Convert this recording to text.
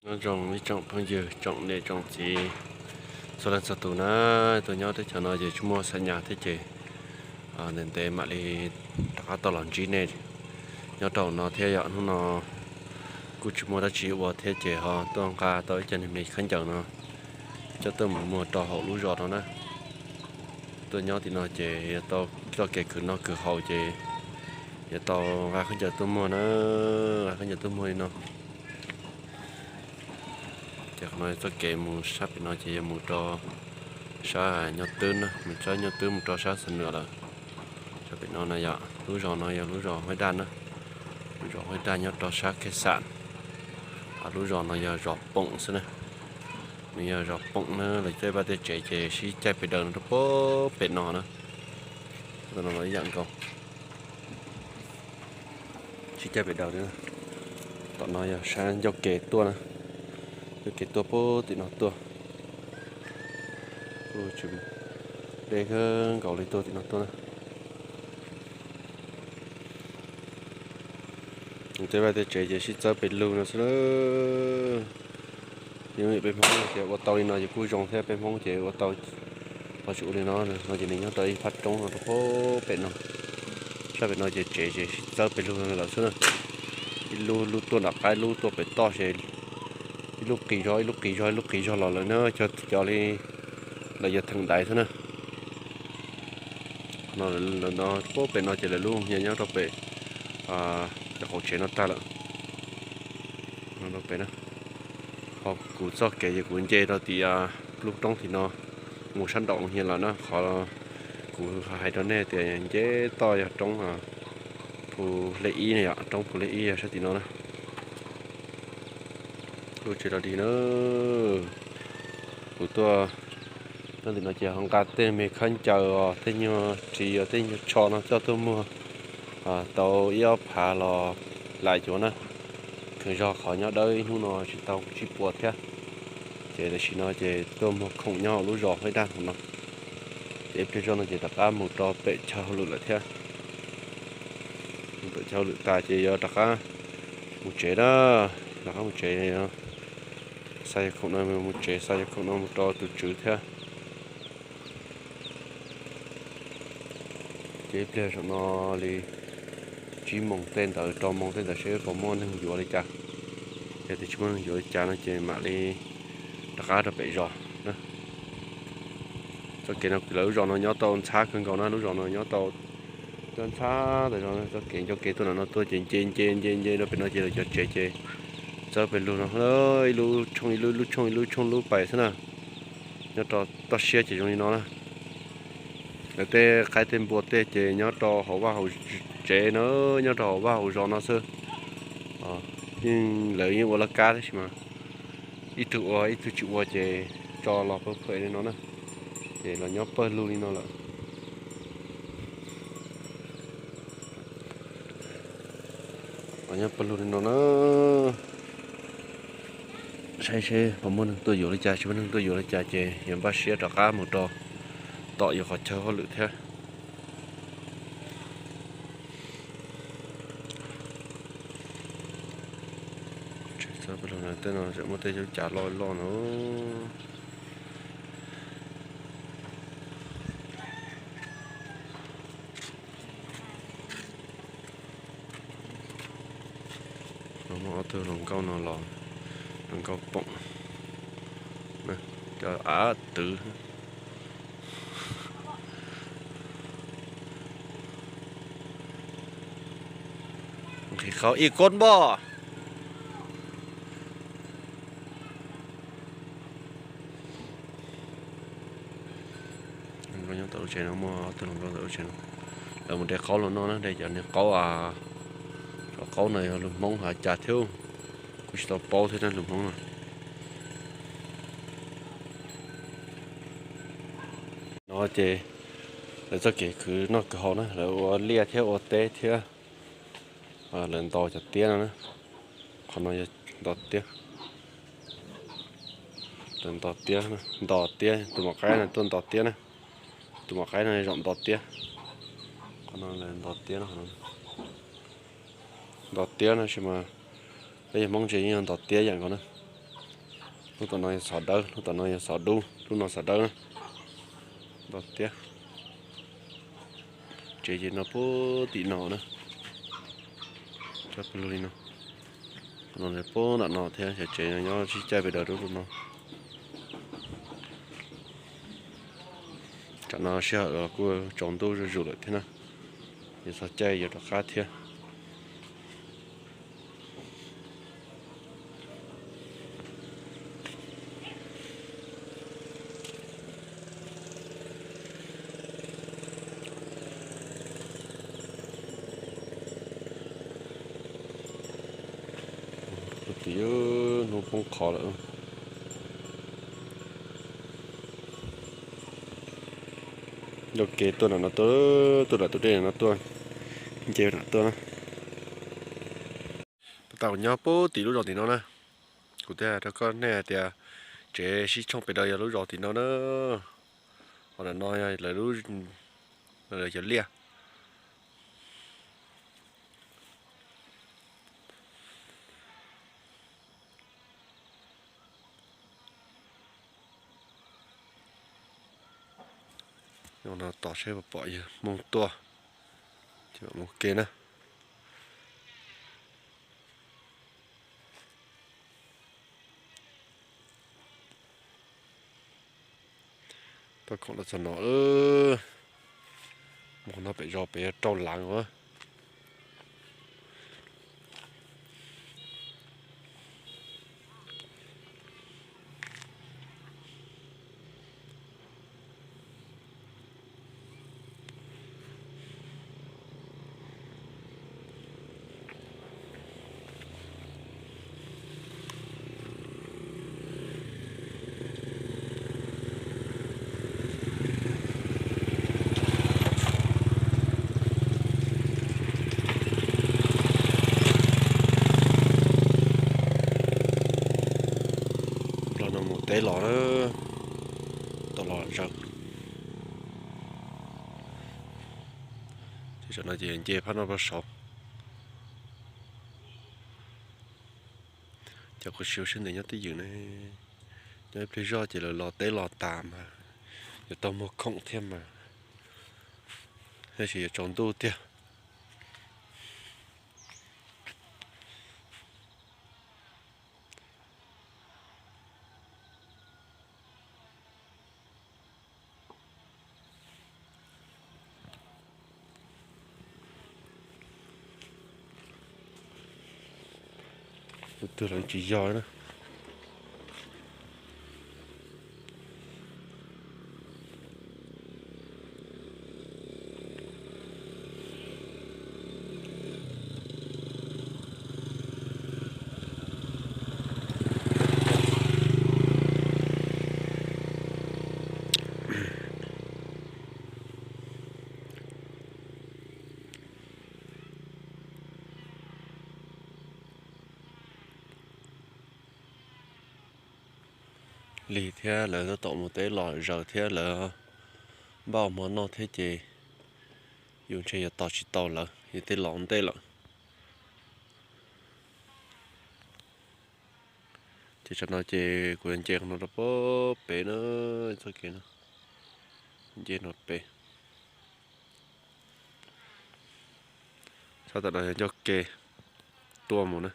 Nyob zoo ib tsoom phooj ywg tsoom niam tsoom txiv txhua leej txhua tus na, tuaj nyob teb chaws no ces tsis muaj xa nyas thiab ces ntev ntev mam li rov qab tau los ntsib nej nyob rau no thiab yom. Hnub no kuj tsis muaj dab tsi ua thiab ces ho tuaj nqa tau ib co niag me khaub ncaws no coj tuaj mus muag rau hauv lub zos no na. Tuaj nyob tim no ces yuav tau txoj kev khwv noj khwv haus ces yuav tau nqa khaub ncaws tuaj muag na, nqa khaub ncaws tuaj muag li no. Ces qhov no txoj kev mus sab pem no ces yog mus rau sab nyob twb na, mus sab nyob twb mus rau sab Xam Nuam lawm. Sab pem no na yog lub zos no yog lub zos Huaib Daj na, lub zos Huaib Daj nyob rau sab Khej Xam. Lub zos no yog zos Poom xwb na, nws yog zos Poom na, lawv tej vaj tej tsev ces sib caij pes daws rau pem no na. Ib yam nkaus, sib caij pes daws li. Tom no yog sab ncauj kev tuaj na, ncauj kev tuaj puag tim no tuaj, deb kawg nkaus li tuaj tim no tuaj na. Tej vaj tej tsev ces sib txawb pes lug no xwb. Yeej peb Hmoob ces ua tau li no ces kuj zoo thiab, peb Hmoob ces ua tau ho tsis ua li no, no ces nws nyob rau ib phab roob no rau pem no. Sab pem no ces tsev ces sib txawb pes lug lawm xwb na. Ib lub lub tuaj nram qab, ib lub tuaj pem toj ces ib lub qis zog ib lub qis zog ib lub qis zog los lawm na, cov li lawv yog theem ntaiv xwb na. No, no, pem no ces lawv lub hnyiab nyob rau pem cov qaum tsev no tag lawm. Rau pem na, ho kuv txoj kev ces kuv nce rau tim lub roob tim no mus sab nraum hnyiab lawm na. Qhov kuv hais rau nej tias nce toj yog roob Phu Lej Ib na yom, roob Phu Lej Ib yog sab tim no na. Lub tsev los dig na. Kuv tuaj nyob tim no ces ho nqa tej me khaub ncaws os, tej nyuag ris os, tej nyuag tsho no coj tuaj muag tau ib ob phav los lam yuav na. Kheev zog qhov nyob dawb ib hnub no tsis tau tsib puas thiab. Ces tam sim no ces tuaj muag khoom nyob hauv lub zos Huaib Daj no, ces ib pliag zoj no ces rov qab mus rau pem chaw hauj lwm lawm thiab. Mus pem chaw hauj lwm tas ces yuav rov qab mus tsev na, rov qab mus tsev. Xa yog khoom no mus tsev, xa yog khoom no mus rau tus tswv thiab. Ces ib pliag saum no li tsib moos tej ntawd, rau moos tej ntawd seb puas muaj neeg yuav li cas. Yog tias tsis muaj neeg yuav li cas no ces mam li rov qab rau pem zos na. Txoj kev no lawv lub zos no nyob tau ntxhab kawg nkaus na, lub zos no nyob tau ntxhab tas zog. Txoj kev ncauj kev tuaj ntawm no tuaj ces nce nce nce nce rau pem no ces lawv cov tsev ces txawb pes lug no, ib lub tshooj ib lub, ib lub tshooj ib lub tshooj lub pais xwb na. Nyob rau toj siab ces zoo li no na. Lawv tej qaib tej npua tej ces nyob rau hauv vaj hauv tsev na, nyob rau hauv vaj hauv zos no xwb. Yeej lawv yeej ua laj kab tab sis mas ib tug ua ib tug tsis ua ces tso los pawg phem li no na. Ces los nyob pawg lug li no lawm. Los nyob pawg lug li no na. Saib seb puas muaj neeg tuaj yuav li cas, tsis muaj neeg tuaj yuav li cas ces yuav npaj siab rov qab mus rau tom yuav qhov chaw hauj lwm thiab. Tej no muaj tej cav loj loj no. Muaj ob tug hluas nkauj no los, hluas nkauj Poom, cov av twv. Nqhis qhaub ib kod npoj. Nkauj nyob tom lub tsev no, muaj ob tug hluas nkauj tom lub tsev no. Lawv mus de qaub los noj na, de cov niag qaub, cov qaub no yog lus Hmoob hais cas thiab, kuv tsis tau paub thiab na lus Hmoob no. No ces lawv txoj kev khwv noj khwv haus na, lawv ua liaj thiab ua teb thiab. Lawv ntos cov tiab no na, qhov no yog ntos tiab. Lawv ntos tiab, ntos tiab, tus maum qaib no tuaj ntos tiab na, tus maum qaib no zaum ntos tiab. Qhov no lawv ntos tiab no, ntos tiab no sis mas peb yog Hmoob tsev yeej yog ntos tiab ib yam nkaus na. Lub tom no yog xov dawb, lub tom no yog xov dub, lub no xov dawb na. Ntau tiab. Tsev ces no puag tim no na. Tsob pawg lug li no. Tom no puag nram no thiab, cov tsev no nyob sib caij pes daws rau lub no. Tsam no sij hawm los kuj tsaus ntuj zuj zus lawm thiab na, yuav txog caij yuav rov qab thiab. Puag tim hnub poob qho lawm. Ncauj ke tuaj nram no tuaj, tuaj nram tus dej no tuaj, nce nram tuaj na. Puag ta kuv nyob puag tim lub zos tim no na. Kuv thiaj rau koj nej hais tias tsev sib tshooj pes daws yog lub zos tim no na. Ho nram no yog lawv lub, lawv cov liaj. No tos seb puas pom yawg Hmoob tuaj, ces mam mus ke na. Tau khoom los txog no, mus no pem zos pem rau lawm. Los no mus teb los, tau los zaws. Ces tam no ces nce phab no pab saud. Cov kuv siv sib ntev nyob twj ywm ne, nyob ib pliag zoj ces lawv los teb los tas mas yuav tau muag khoom thiab mas, tab sis yuav tsaus ntuj tiag. Tus twg los tsis yog na. Lig thiab lawv tab tom mus teb los zaws thiab lawv npaj ua hmo noj thiab ces yus ntshe yuav tos tsis tau lawv, yus tej los ua ntej lawm. Ces tsam no ces kuv yuav nce qhov no rau puag pem na, txoj kev no, nce no pem. Sab tom no yog ncauj ke tuaj mus na.